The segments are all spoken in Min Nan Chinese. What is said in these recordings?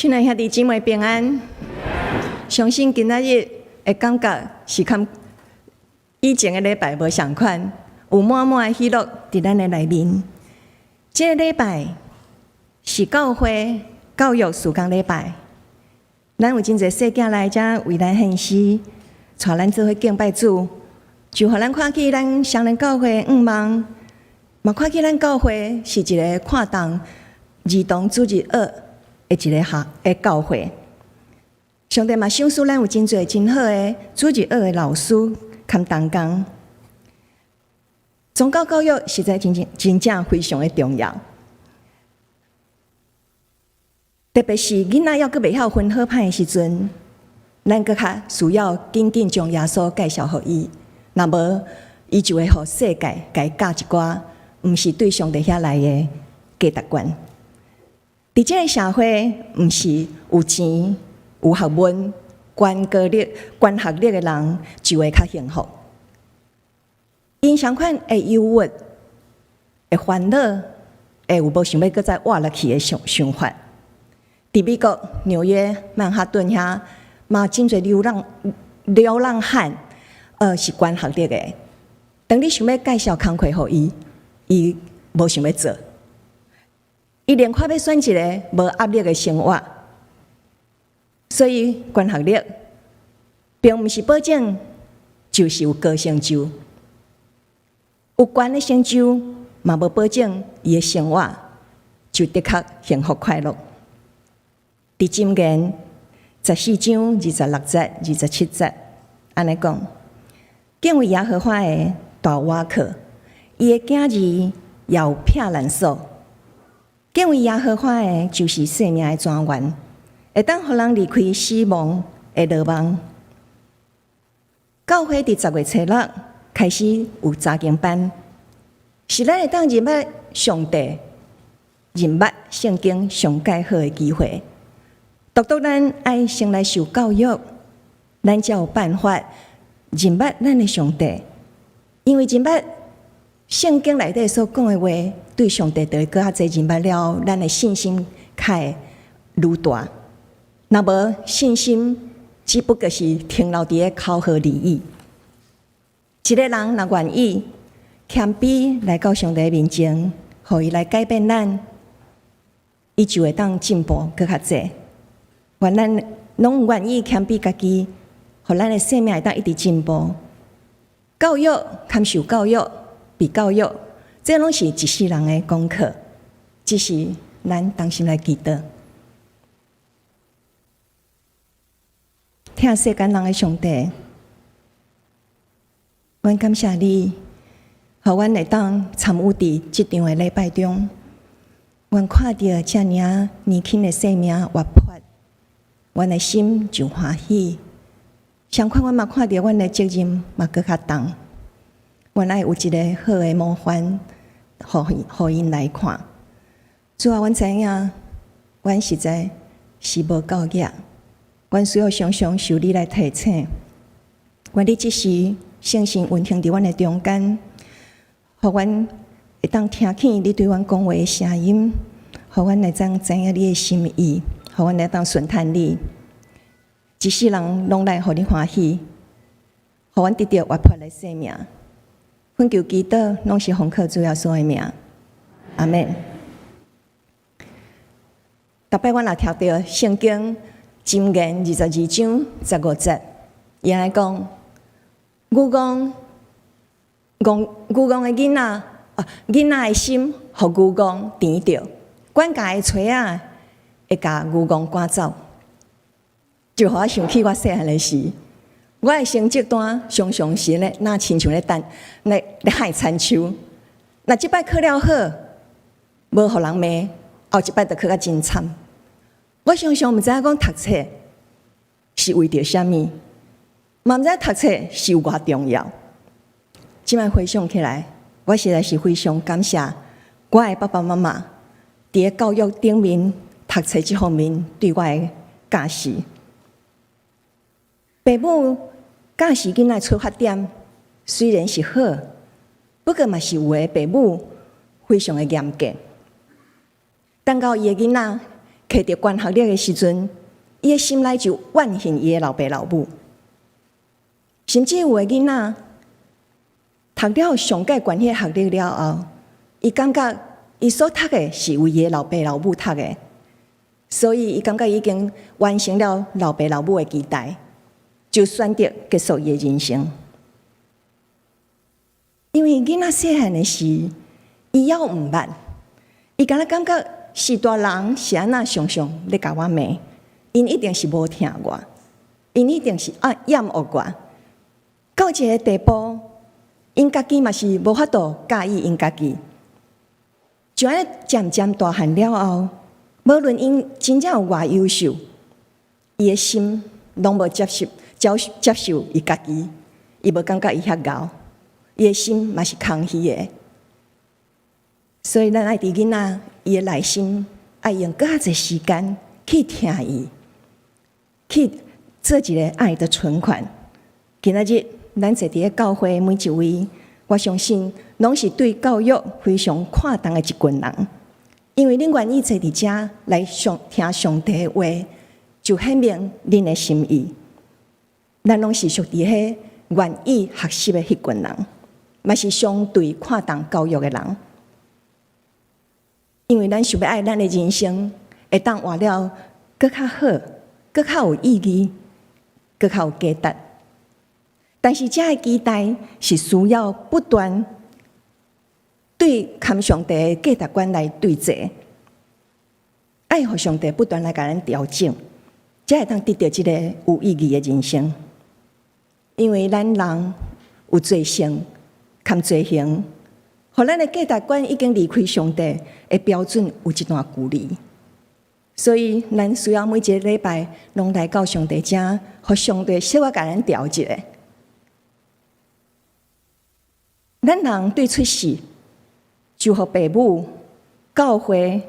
親愛兄弟姊妹平安，相信今仔日的感覺是佮以前的禮拜無仝款，有滿滿的喜樂佇咱的內面。這个禮拜是教會教育事工禮拜，咱有真濟細囝來遮為咱獻詩，帶咱做伙敬拜主，就予咱看見咱雙連教會的向望，嘛看見咱教會是一个看重兒童主日學的一个學的教會。上帝嘛賞賜咱有真濟真好的主日學的老師兼同工。宗教教育實在真正真正非常的重要，特別是囡仔猶閣袂曉分好歹的時陣，咱閣較需要緊緊將耶穌介紹予伊，若無伊就會予世界共伊教一寡毋是對上帝遐來的價值觀。佇這個社會，毋是有錢、有學問、懸高歷、懸學歷的人就會較幸福。𪜶相款會憂鬱、會煩惱、會有無想欲閣再活落去的想想法。佇美國紐約曼哈頓遐，嘛真濟流浪漢，是懸學歷的。當你想欲介紹工課予伊，伊無想欲做。伊寧可欲選一个無壓力的生活。所以懸學歷並毋是保證就是有高成就，有懸的成就嘛無保證伊的生活就的確幸福快樂。佇箴言14章26節、27節，按呢講：敬畏耶和華的大有倚靠，伊的囝兒也有避難所。敬畏耶和華的，就是生命的泉源，會當予人離開死亡的羅網。教會佇10月初6開始有查經班，是咱會當認捌上帝、認捌聖經上蓋好的機會。獨獨咱愛先來受教育，咱才有辦法認捌咱的上帝。因為認捌聖經內底所講的話，對上帝就會閣較濟認捌了，咱的信心較會愈大。若無信心，只不過是停留佇咧口號而已。一个人若願意謙卑來到上帝面前，予伊來改變咱，伊就會當進步閣較濟。願咱攏願意謙卑家己，予咱的生命會當一直進步。教育、堪受教育、被教育，這攏是一世人的功課，只是咱當心來祈禱。疼世間人的上帝，阮感謝你，予阮會當參與佇這場的禮拜中。阮看著遮爾仔年輕的生命活潑，阮的心就歡喜。相款，阮嘛看著阮的責任嘛閣較重。阮愛有一个好的模範，予𪜶來看。主啊，阮知影，阮實在是無夠額，阮需要常常受你來提醒。願你這時聖神運行佇阮的中間，予阮會當聽見你對阮講話的聲音，予阮會當知影你的心意，予阮會當順趁你。一世人攏來予你歡喜，予阮得著活潑的生命。懇求祈禱，攏是奉靠主耶穌的名。阿們。逐擺阮若聽著聖經箴言22章15節，伊按呢講：愚戇戇愚戇的囡仔，啊，囡仔的心，予愚戇甜著，管教的錘仔會共愚戇趕走。就予我想起我細漢的時，我的成績單常常是咧，若親像咧等咧咧害田鼠。若這擺考了好，無予人罵，後一擺就考甲真慘。我常常毋知影講讀冊是為著啥物，嘛毋知讀冊是有偌重要。這擺回想起來，我實在是非常感謝我的爸爸媽媽佇咧教育頂面讀冊這方面對我的教示。爸母教示囡仔的出發點雖然是好，不過嘛是有的爸母非常的嚴格。等到伊的囡仔摕著懸學歷的時陣，伊的心內就怨恨伊的老爸老母。甚至有的囡仔讀了上蓋懸彼個學歷了後，伊感覺伊所讀的是為伊的老爸老母讀的，所以伊感覺已經完成了老爸老母的期待，就選擇結束伊的人生。因為囡仔細漢的時，伊猶毋捌，伊敢若感覺是大人是按怎常常咧共我罵，𪜶一定是無疼我，𪜶一定是啊厭惡我，到一个地步，𪜶家己嘛是無法度佮意𪜶家己。就按呢漸漸大漢了後，無論𪜶真正有偌優秀，伊的心攏無接受，接受伊家己，伊無感覺伊遐𠢕，伊的心嘛是空虛的。所以咱愛佇囡仔伊的內心，愛用閣較濟時間去疼伊，去做一个愛的存款。今仔日咱坐佇咧教會每一位，我相信攏是對教育非常看重的一群人，因為恁願意坐佇遮來上聽上帝的話，就顯明恁的心意。咱攏是屬佇彼願意學習的彼群人，嘛是相對看重教育的人。因為咱想欲愛咱的人生會當活了閣較好，閣較有意義，閣較有價值。但是這个期待是需要不斷對佮上帝的價值觀來對齊，愛予上帝不斷來共咱調整，才會當得著這个有意義的人生。因為咱人有罪性佮罪行，予咱的價值觀已經離開上帝的標準有一段距離，所以咱需要每一個禮拜攏來到上帝遮，予上帝小可共咱調一下。咱人對出世就予爸母、教會、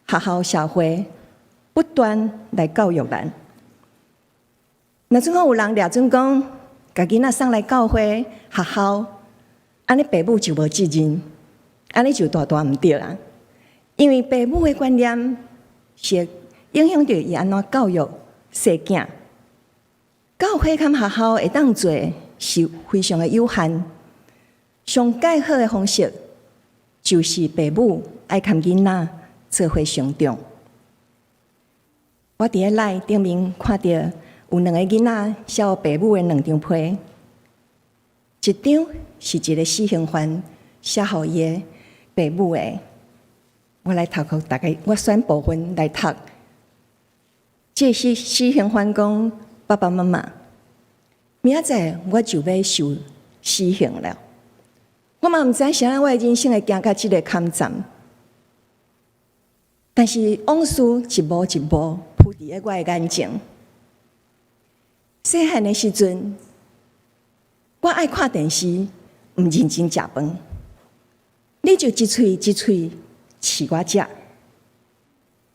學校、社會不斷來教育咱。若準講有人掠準講，共囡仔送來教會、學校，按呢爸母就無責任，按呢就大大毋對啊！因為爸母的觀念是影響著伊按怎教育細囝。教會佮學校會當做是非常的有限，上蓋好的方式就是爸母愛佮囡仔做伙成長。我佇咧 LINE 頂面看著有兩个囡仔寫予爸母的兩張批，一張是一个死刑犯寫予伊的爸母的。我來讀予大家，我選部分來讀。這是死刑犯講：爸爸媽媽，明仔載我就欲受死刑了。我嘛毋知啥人我的人生會行到這个坎站，但是往事一幕一幕浮佇咧我的眼前。細漢的時陣，我愛看電視，毋認真食飯，你就一喙一喙飼我食。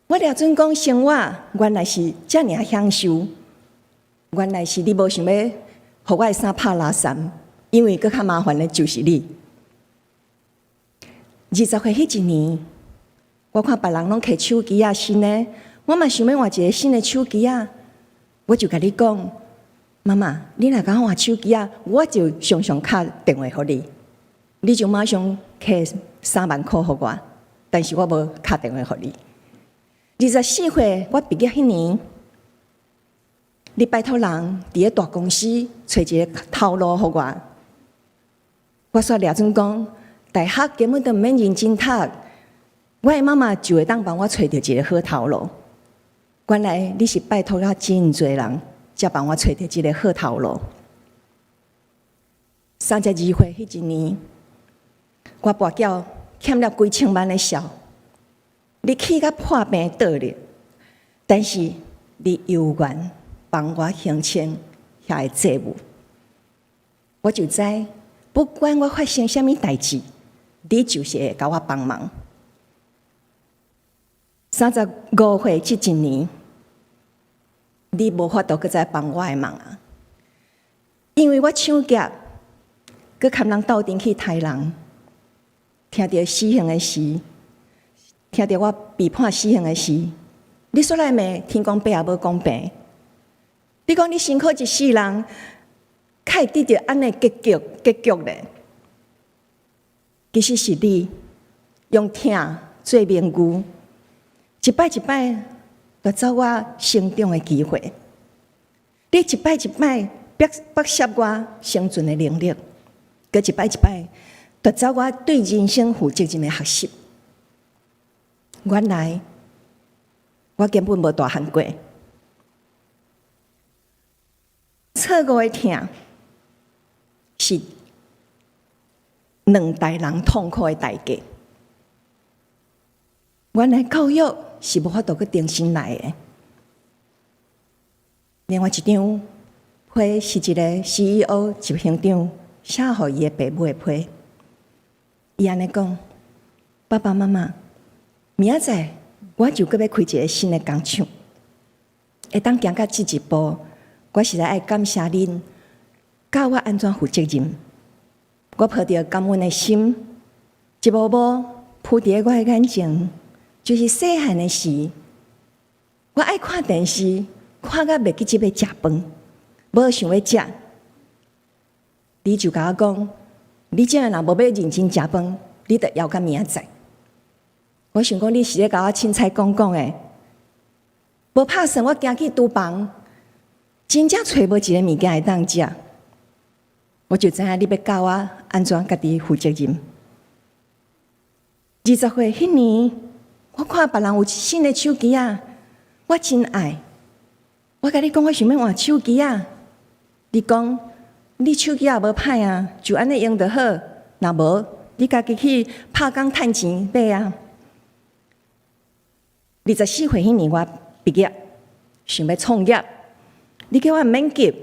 我掠準講生活原來是遮爾享受，原來是你無想欲予我的衫拍垃圾，因為閣較麻煩的就是你。20歲彼一年，我看別人攏提手機仔新的，我嘛想欲換一个新的手機仔，我就共你講：媽媽，你若共我換手機仔，我就常常敲電話予你，你就馬上提3萬箍予我，但是我無敲電話予你。24歲我畢業彼年，你拜託人佇咧大公司揣一个頭路予我，我煞掠準講，大學根本都毋免認真讀，我的媽媽就會當幫我揣著一个好頭路。原來你是拜託了真濟人，才幫我揣著這个好頭路。32歲彼一年，我跋筊欠了幾千萬的數，你氣甲破病倒咧，但是你猶原幫我還清遐个債務，我就知不管我發生啥物代誌，你就是會共我幫忙。35歲這一年，你無法度閣再幫我的忙啊！因為我搶劫，閣共人鬥陣去刣人，聽著死刑的時，聽著我被判死刑的時，你煞來罵天公伯仔母公平？你講你辛苦一世人，較會得著按呢結局結局咧？其實是你用疼做明具，一擺一擺奪走我成長的機會。你一擺一擺剝削我生存的能力，閣一擺一擺奪走我對人生負責任的學習。原來我根本無大漢過，錯誤的疼是兩代人痛苦的代價。原來教育是無法度閣重新來的。另外一張批是一個 CEO 執行長寫予伊的爸母的批，伊按呢講：爸爸媽媽，明仔載我就閣欲開一个新的工廠，會當行到這一步，我實在愛感謝恁教我按怎負責任。我抱著感恩的心，一幕幕浮佇我的眼前，就是細漢的時，我愛看電視，看甲袂記得欲食飯，無想欲食，你就共我講，你這若無欲認真食飯，你著枵到明仔載。我想講，你是咧共我凊彩講講的，無拍算，我行去廚房，真正揣無一个物件會當食，我就知影你欲教我按怎家己負責任。20歲彼年，我看別人有新的手機仔，我真愛。我共你講，我想欲換手機仔。你講，你手機也無歹啊，就按呢用就好。若無，你家己去拍工趁錢買啊。24歲彼年，我畢業，想欲創業。你叫我毋免急，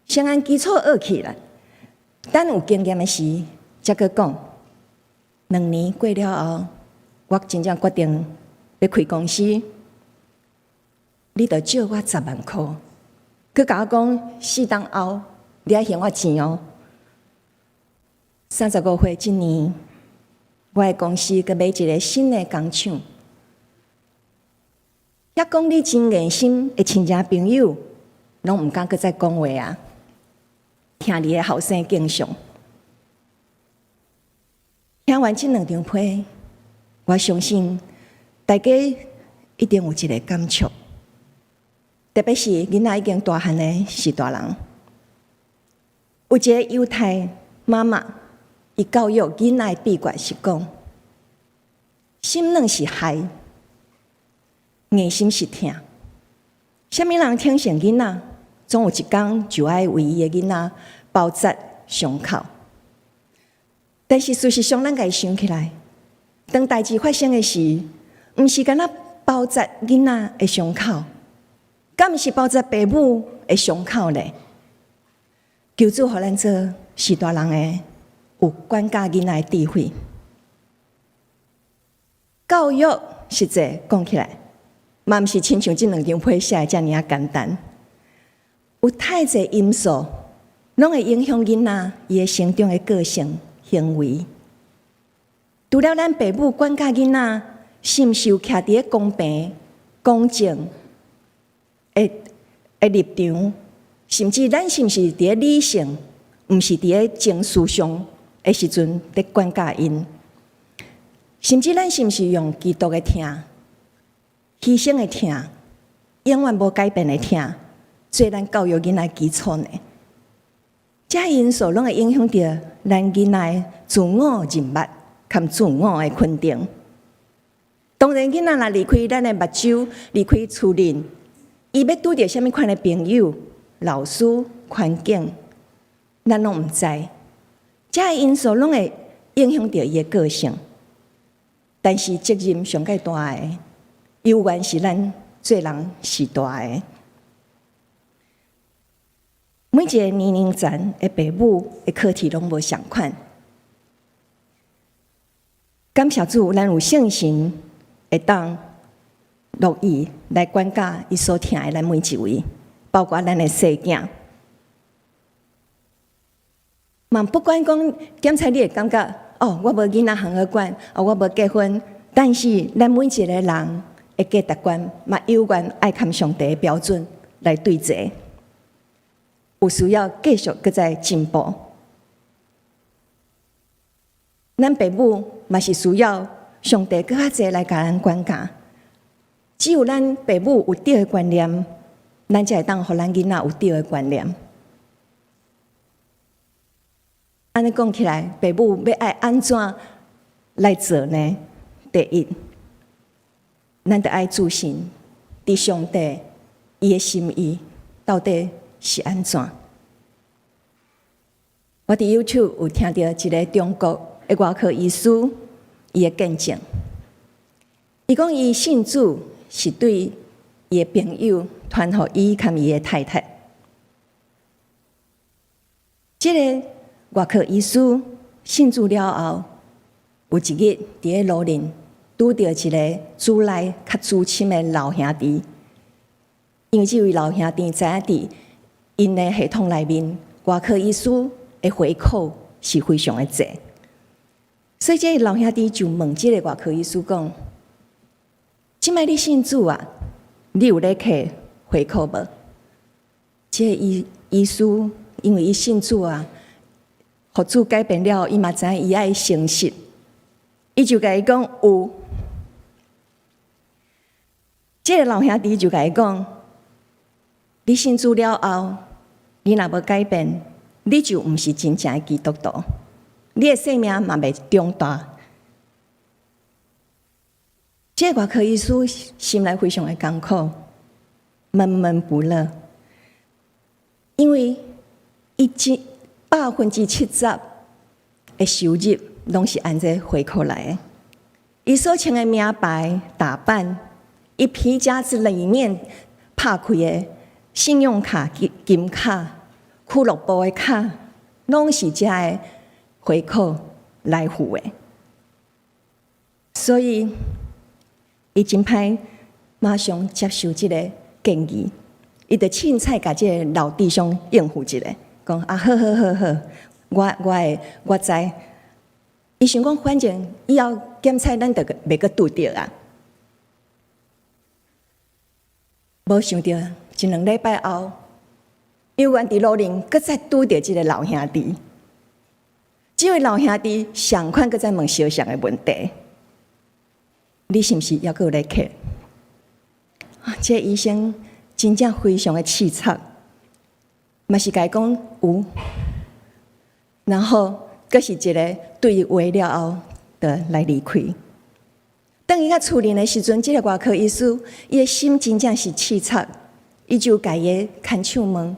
先按基礎學起來。等有經驗的時，才閣講。2年過了後，我真正決定欲開公司。你著借我10萬箍，閣共我講4冬後你愛還我錢哦。35歲這年，我的公司閣買一个新的工廠。遐講你真硬心的親戚朋友，攏毋敢閣再講話啊！聽你的後生敬上，聽完這兩張批，我相信大家一定有一个感觸，特別是囡仔已經大漢的序大人，有一个猶太媽媽，伊教育囡仔的秘訣是講：心軟是害，硬心是疼。啥物人疼惜囡仔，總有一工就愛為伊的囡仔包紮傷口。但是事實上，咱共伊想起來，當代誌發生的時，毋是干焦包紮囡仔的傷口，敢毋是包紮爸母的傷口咧？求主予咱做序大人的，有管教囡仔的智慧。教育實際講起來，嘛毋是親像這兩張批寫的遮爾仔簡單，有太濟因素，攏會影響囡仔伊的成長的個性、行為。除了咱爸母管教囡仔，是毋是有徛佇咧公平、公正的立場，甚至咱是毋是佇咧理性，毋是佇咧情緒上的時陣佇管教𪜶，甚至咱是毋是用基督的疼、犧牲的疼、永遠無改變的疼，做咱教育囡仔基礎呢？這因素攏會影響著咱囡仔的自我認捌佮自我的肯定。當然，囡仔若離開咱的目睭，離開厝裡，伊欲拄著啥物款的朋友、老師、環境，咱攏毋知。這因素攏會影響著伊的個性。但是責任上蓋大的，猶原是咱做人序大的。每一个年齡層的爸母的課題攏無相仝。感謝主，咱有聖神會當樂意來管教伊所疼的咱每一位，包括咱的細囝。嘛，不管講檢查你會感覺，哦，我無囡仔通好管，哦，我無結婚，但是咱每一个人的價值觀，嘛猶原愛含上帝的標準來對齊，有需要繼續閣再進步。咱爸母嘛是需要上帝閣較濟來共咱管教。只有咱爸母有對的觀念，咱才會當予咱囡仔有對的觀念。按呢講起來，爸母欲愛按怎來做呢？第一，咱著愛注心佇上帝伊的心意到底是按怎。我佇 YouTube 有聽著一个中國的外科醫師伊的見證，伊講伊信主是對伊的朋友傳予伊佮伊的太太。這个外科醫師信主了後，有一日佇咧路頂拄著一个資歷較資深的老兄弟，因為這位老兄弟知影佇𪜶的系統內面，外科醫師的回扣是非常的濟，所以這个老兄弟就問這個外科醫師講：這擺你信主啊，你有咧摕回扣無？這个醫師因為伊信主啊，予主改變了，伊嘛知影伊愛誠實，伊就共伊講有。這个老兄弟就共伊講：你信主了後，你若無改變，你就毋是真正的基督徒，你的生命嘛袂長大。這个外科醫師心內非常的艱苦，悶悶不樂，因為伊這70%的收入攏是按這回扣來的。伊所穿的名牌打扮，伊皮夾子裡面拍開的信用卡、金卡、俱樂部的卡，攏是這个回扣來付的。所以，伊真歹馬上接受這个建議，伊就凊彩共這个老弟兄應付一下，講啊好好好好，我會我知。伊想講反正以後檢採咱就袂閣拄著啊。無想著一兩禮拜後，猶原佇路頂閣再拄著這个老兄弟。這位老兄弟仝款閣再問相像的問題：你是毋是猶閣有咧揢？啊，這個醫生真正非常的淒慘，嘛是共伊講有，然後閣是一个對話了後，就來離開。轉去到厝裡的時陣，這个外科醫師伊的心真正是淒慘，伊就共伊的牽手問，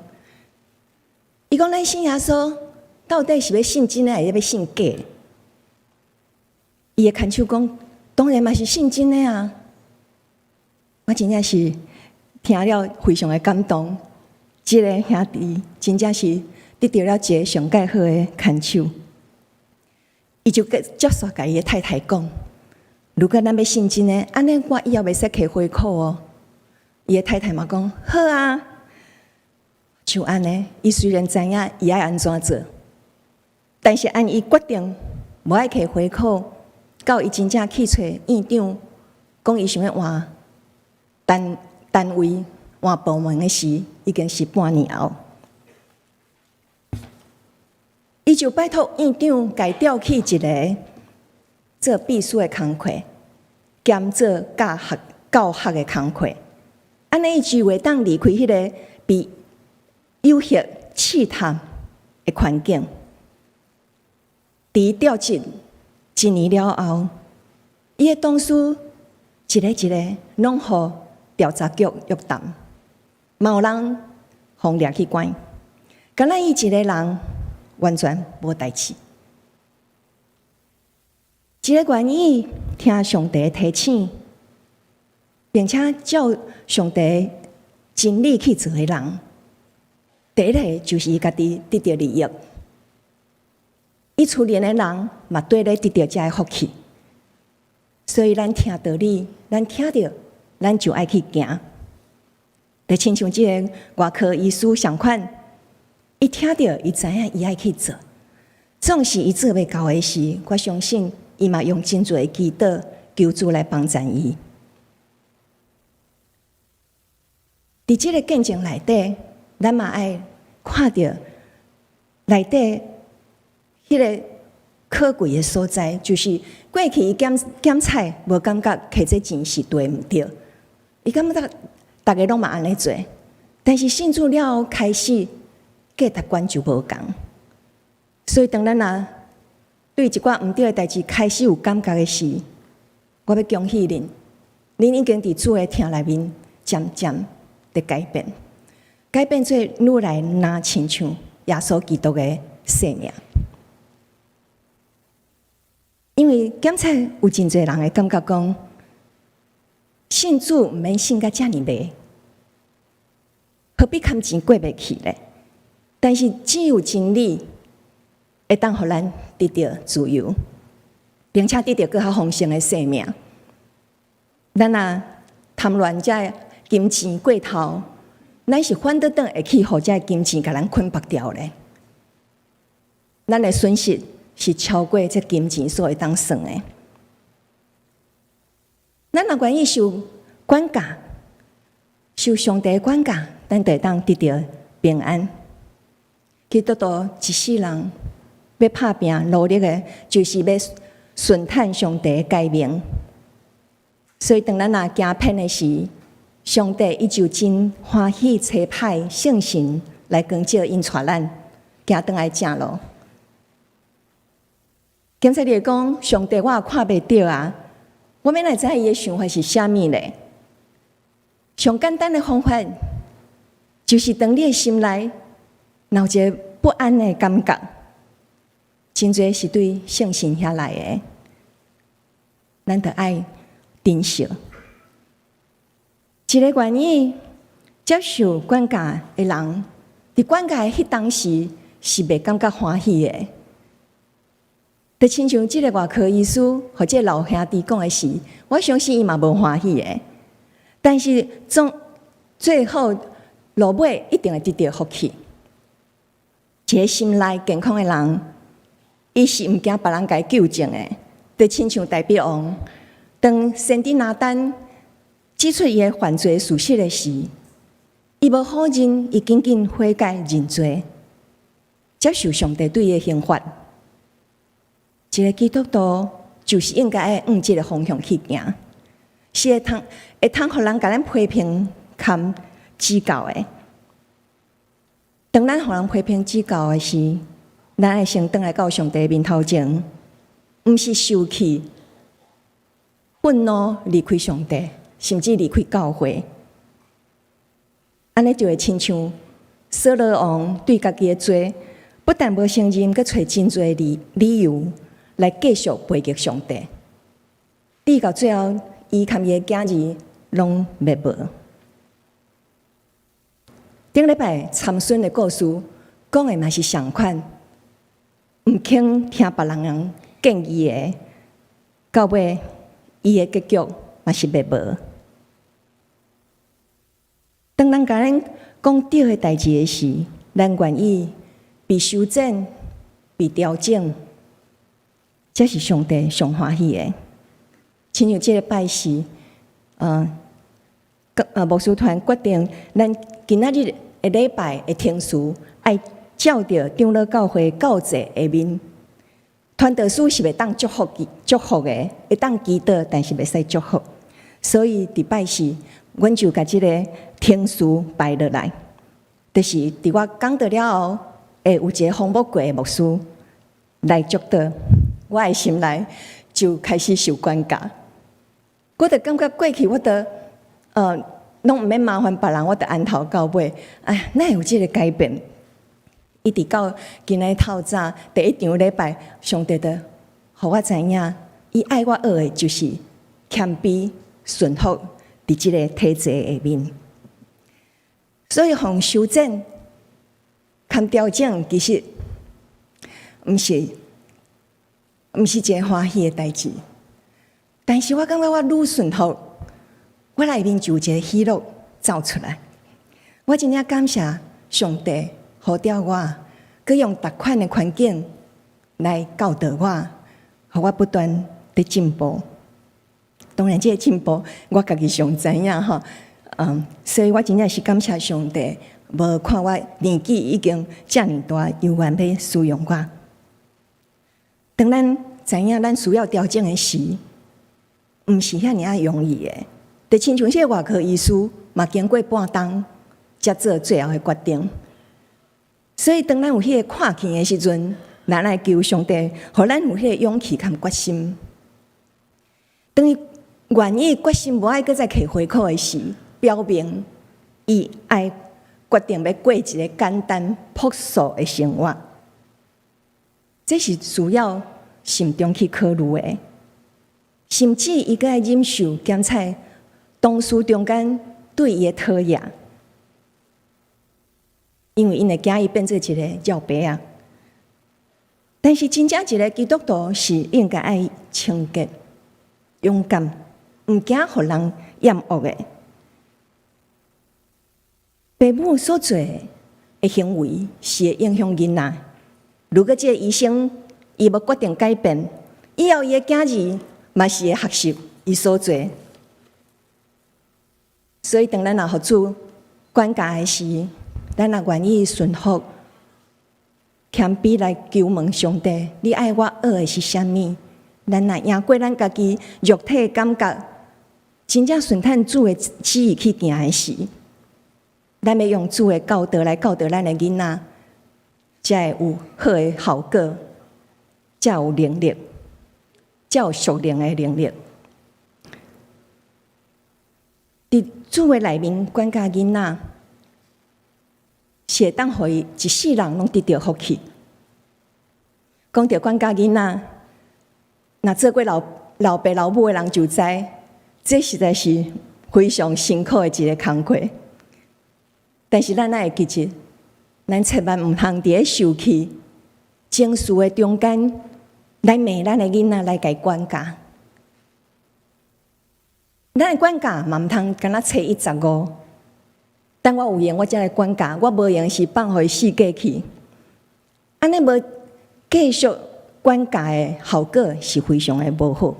伊講咱信耶穌到底是欲信真的，還是欲信假的？伊的牽手講，當然嘛是信真的啊！我真正是聽了非常的感動，這个兄弟真正是得著了一个上蓋好的牽手。伊就接續共伊的太太講：如果咱欲信真的，按呢我以後袂使摕回扣哦。伊的太太嘛講：好啊，就按呢。伊雖然知影伊愛按怎做，但是按伊決定無愛摕回扣，到伊真正去揣院長，講伊想欲換單位換部門的時，已經是半年後。伊就拜託院長共伊調去一个做秘書的工課，兼做教學的工課。按呢，伊就會當離開彼个被誘惑試探的環境。佇伊調職一年了後，伊的同事一个一个攏予調查局約談，嘛有人予掠去關，干焦伊一个人完全無代誌。一个願意聽上帝提醒，並且照上帝真理去做的人，第一个就是伊家己得著利益，伊厝裡的人嘛綴咧得著這个福氣。所以咱聽道理，咱聽著，咱就愛去行。就親像這个外科醫師仝款，伊聽著，伊知影伊愛去做。縱使伊做袂到的時，我相信伊嘛用真濟的祈禱求主來幫贊伊。佇這個見證內底，咱嘛愛看著內底彼個可貴的所在，就是過去伊檢檢採無感覺提這錢是對毋對，伊感覺逐家攏嘛按呢做，但是信主了後開始價值觀就無仝，所以當咱若對一寡毋對的代誌開始有感覺的時，我欲恭喜恁，恁已經佇主的疼內面漸漸佇改變，改變做愈來愈親像耶穌基督的生命。因為檢採有真濟人會感覺講，信主毋免信甲遮爾迷，何必崁錢過袂去咧？但是只有真理會當予咱得著自由，並且得著閣較豐盛的生命。咱若貪戀這金錢過頭，咱是反倒轉會去予這金錢共咱捆綁牢咧。咱的損失是超過這金錢所會當算的。咱若願意受管教，受上帝管教，咱就會當得著平安。基督徒一世人欲拍拚努力的，就是欲順趁上帝的誡命。所以當咱若行偏的時，上帝伊就真歡喜差派聖神來光照引帶咱行轉來正路。檢採你會講，上帝我也看袂著啊，我欲哪會知伊的想法是啥物咧？上簡單的方法，就是當你的心內若有一個不安的感覺，真濟是對聖神遐來的，咱著愛珍惜。一個願意接受管教的人，佇管教的彼當時是袂感覺歡喜的。就親像這個外科醫師予這個老兄弟講的時，我相信伊嘛無歡喜的。但是總最後落尾一定會得著福氣。一個心內健康的人，伊是毋驚別人共伊糾正的。就親像大衛王，當先知拿單指出伊的犯罪事實的時，伊無否認，伊緊緊悔改認罪，接受上帝對伊的刑罰。一個基督徒就是應該愛向這個方向去行，是會通予人共咱批評兼指教的。當咱予人批評指教的時，咱愛先轉來到上帝面頭前，毋是受氣、憤怒離開上帝，甚至離開教會。按呢就會親像掃羅王對家己的罪，不但無承認，閣揣真濟理由來繼續背逆上帝，直到最後，伊佮伊的囝兒攏滅無。頂禮拜參孫的故事講的嘛是相款，毋肯聽別人建議的，到尾伊的結局嘛是滅無。當人共咱講對的代誌的時，咱願意被修正、被調整，這是上帝上歡喜的。親像這個拜四，牧師團決定，咱今仔日的禮拜的程序，愛照著長老教會教制的面。傳道師是袂當祝福的，會當祈禱，但是袂使祝福。所以佇拜四，阮就共這個程序排落來，就是佇我講道了後，會有一個風木過的牧師來祝禱。我的心內就開始受管教。我就感覺過去我都攏毋免麻煩別人，我就按頭到尾。哎，哪會有這個改變？一直到今仔透早第一場禮拜，上帝就予我知影，伊愛我學的就是謙卑順服佇這個體制下面。所以，予修正、兼調整，其實毋是一個歡喜的代誌。但是我感覺我愈順服，我內面就有一個喜樂走出來。我真正感謝上帝呼召我，閣用逐款的環境來教導我，予我不斷佇進步。當然，這個進步我家己上知影吼。所以我真正是感謝上帝，無看我年紀已經遮爾大，猶原欲使用我。當咱知影咱需要調整的時，毋是遐爾仔容易的。就親像這個外科醫師，嘛經過半冬，才做最後的決定。所以當咱有彼個看見的時陣，咱愛求上帝，予咱有彼個勇氣佮決心。當伊願意決心無愛閣再提回口的時，表明伊愛決定欲過一个簡單樸素的生活。這是需要慎重去考慮的，甚至伊閣愛忍受檢採同事中間對伊的討厭，因為𪜶會驚伊變做一个蟯白仔。但是真正一个基督徒是應該愛清潔、勇敢，毋驚予人厭惡的。爸母所做的行為是會影響囡仔。如果這个醫生伊無決定改變，以後伊的囝兒嘛是會學習伊所做。所以當咱若予主管教的時，咱若願意順服、謙卑來求問上帝，你愛我學的是啥物？咱若贏過咱家己肉體的感覺，真正順趁主的旨意去行的時，咱欲用主的教導來教導咱的囡仔，才會有好的效果，才有能力，才有屬靈的能力。佇主的內面管教囡仔，是會當予伊一世人攏得著福氣。講著管教囡仔，若做過老老爸老母的人就知，這實在是非常辛苦的一个工課。但是咱愛會記得，咱千萬毋通佇咧受氣、情緒的中間來罵咱的囡仔，來共伊管教。咱的管教嘛毋通干焦初一十五，等我有閒我才來管教，我無閒時放予伊四界去。按呢無繼續管教的效果是非常的無好，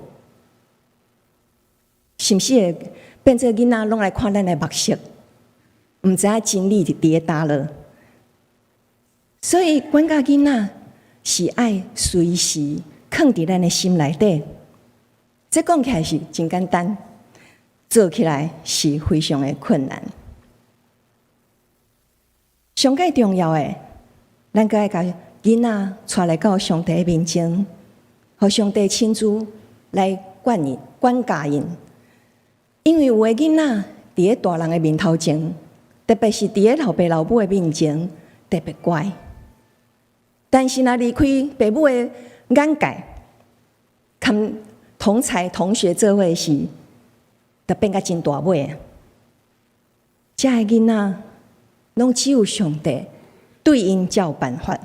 甚至會變做囡仔攏來看咱的目色，毋知影真理佇咧佗落。所以管教囡仔是愛隨時囥佇咱的心內底。這講起來是真簡單，做起來是非常的困難。上蓋重要的，咱閣愛共囡仔帶來到上帝面前，予上帝親自來管𪜶、管教𪜶。因為有的囡仔佇咧大人的面頭前，特別是佇咧老爸老母的面前，特別乖。但是若離開爸母的眼界，佮同儕同學做伙時，就變甲真大尾。遮的囡仔，攏只有上帝對𪜶才有辦法。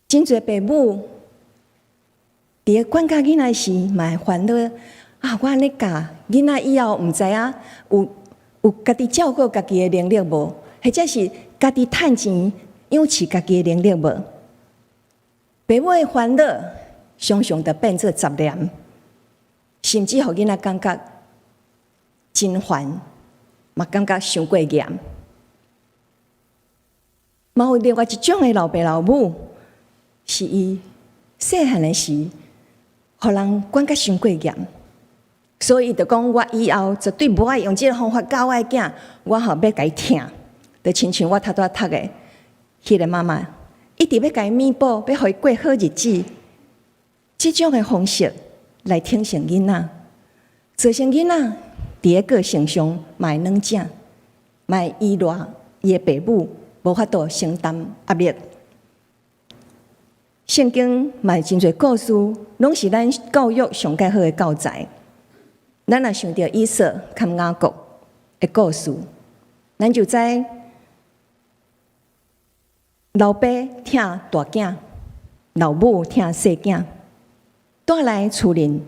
真濟爸母佇咧管教囡仔時，嘛會煩惱啊！我按呢教囡仔以後，毋知影有家己照顧家己的能力無，或者是家己趁錢養飼家己的能力無？爸母的煩惱常常就變做雜念，甚至予囡仔感覺真煩，嘛感覺傷過嚴。嘛有另外一種的老爸老母，是伊細漢的時，予人管甲傷過嚴，所以伊就講我以後絕對無愛用這个方法教我的囝，我吼欲共伊疼，就親像我頭拄仔讀的彼个媽媽，一直欲共伊彌補，欲予伊過好日子，這種的方式來疼惜囡仔，造成囡仔佇咧個性上嘛會軟正，嘛會依賴伊的爸母，無法度承擔壓力。聖經嘛有真濟故事，攏是咱教育上蓋好的教材。咱若想著以掃佮雅各的故事，咱就知老爸疼大囝，老母疼細囝，帶來厝裡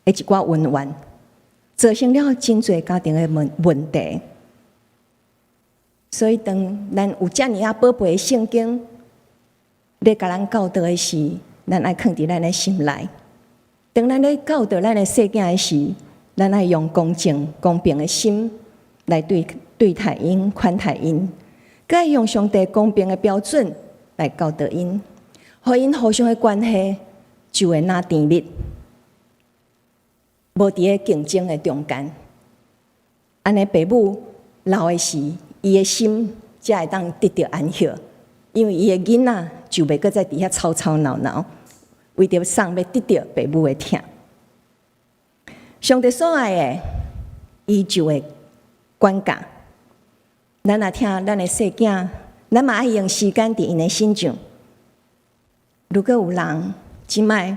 的一寡恩怨，造成了真濟家庭的問題。所以，當咱有遮爾仔寶貝的聖經咧共咱教導的時，咱愛囥佇咱的心內。當咱咧教導咱的細囝的時，咱愛用公正、公平的心來對待𪜶、款待𪜶，閣愛用上帝公平的標準來教導𪜶，予𪜶互相的關係就會若甜蜜，無佇咧競爭的中間。按呢，爸母老的時，伊的心才會當得著安息，因為伊的囡仔就袂閣再佇遐吵吵鬧鬧，為著爽欲得著爸母的疼。上帝所愛的，伊就會管教。咱若疼咱的細囝，咱嘛愛用時間佇𪜶的身上。如果有人這擺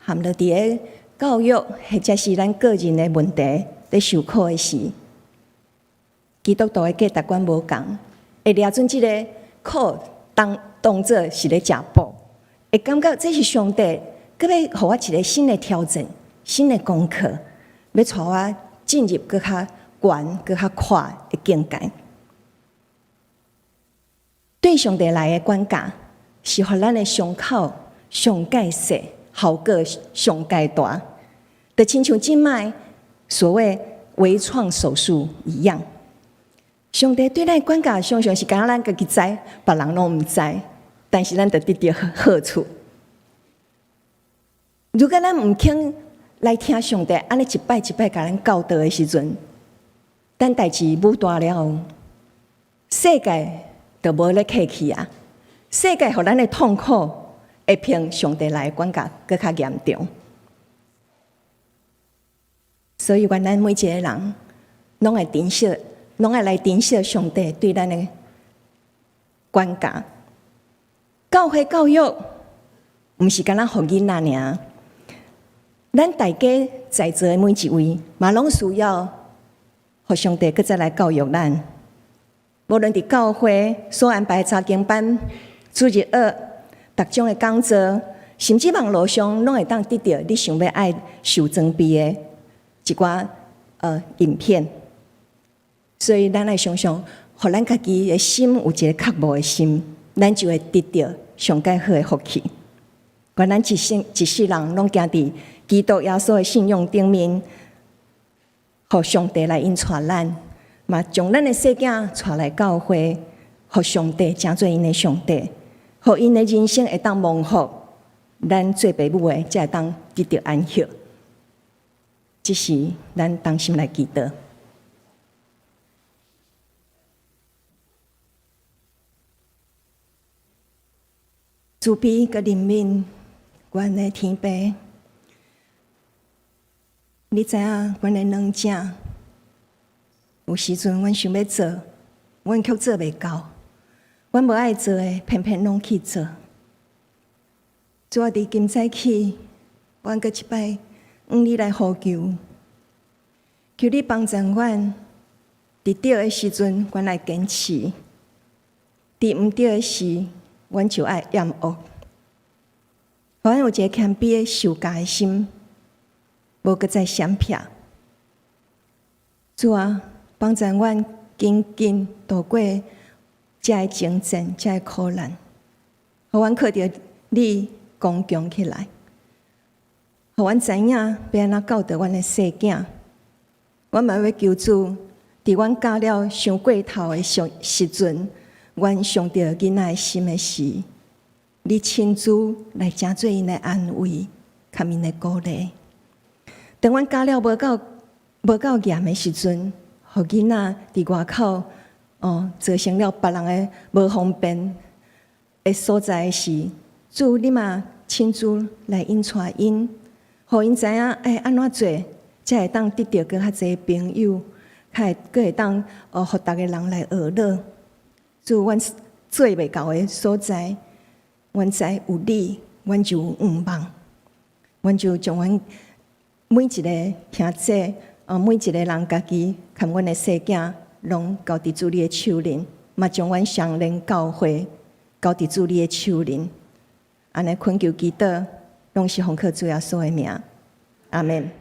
陷落佇咧教育或者是咱個人的問題咧受苦的時，基督徒的價值觀無仝，會掠準這个苦當做是咧食補，會感覺這是上帝閣欲予我一个新的挑戰、新的功課，欲帶我進入閣較懸、閣較闊的境界。對上帝來的管教，是予咱的傷口上蓋細，效果上蓋大，就親像這擺所謂微創手術一樣。上帝對咱的管教，常常是敢若咱家己知，別人攏毋知，但是咱就得著好處。如果咱毋肯來聽上帝按呢一擺一擺共咱教導的時陣，等代誌舞大了後，世界就無咧客氣啊！世界予咱的痛苦會比上帝來的管教閣較嚴重。所以，願咱每一个人攏會珍惜，攏愛來珍惜上帝對咱的管教。教會教育毋是干焦予囡仔爾，咱大家在座的每一位，嘛攏需要予上帝閣再來教育咱。無論佇教會所安排的查經班、主日學、逐種的講座，甚至網路上，攏會當得著你想欲愛受裝備的一寡影片。所以，咱愛常常，予咱家己的心有一个渴慕的心，咱就會得著上蓋好的福氣。願咱一生一世人攏行佇基督耶穌的信仰頂面，予上帝來引帶咱，嘛將咱的細囝帶來教會，予上帝成做𪜶的上帝，予𪜶的人生會當蒙福，咱做爸母的才會當得著安息。這是咱同心來祈禱。慈悲佮憐憫，阮的天父，你知影阮的軟正，有時陣阮想欲做，阮卻做袂到。阮無愛做的，偏偏攏去做。主啊，佇今早起，阮閣一擺向你來呼求，求你幫助阮，佇對的時陣，阮愛堅持；佇毋對的時，阮就愛厭惡。予阮有一个謙卑的受教的心，無閣再閃避。主啊，幫助阮緊緊度過這个爭戰，這个苦難，予阮靠著你剛強起來，予阮知影欲按怎教導阮的細囝。阮嘛欲求主，佇阮教了傷過頭的時陣，阮傷著囡仔的心的時，你親自來成做𪜶的安慰，佮𪜶的鼓勵。當阮教了無夠嚴的時陣，予囡仔佇外口哦，造成了別人的無方便的所在時，主你嘛親自來引帶𪜶，予𪜶知影愛按怎做，才會當得著閣較濟朋友，較會閣會當哦，予逐个人來學樂。主，阮做袂到的所在，阮知有你，阮就有向望。阮就將阮每一个兄姊，哦，每一个人家己，含阮的細囝，攏交佇主你的手裡，嘛將阮雙連教會交佇主你的手裡。按呢懇求祈禱，攏是奉靠主耶穌的名，阿們。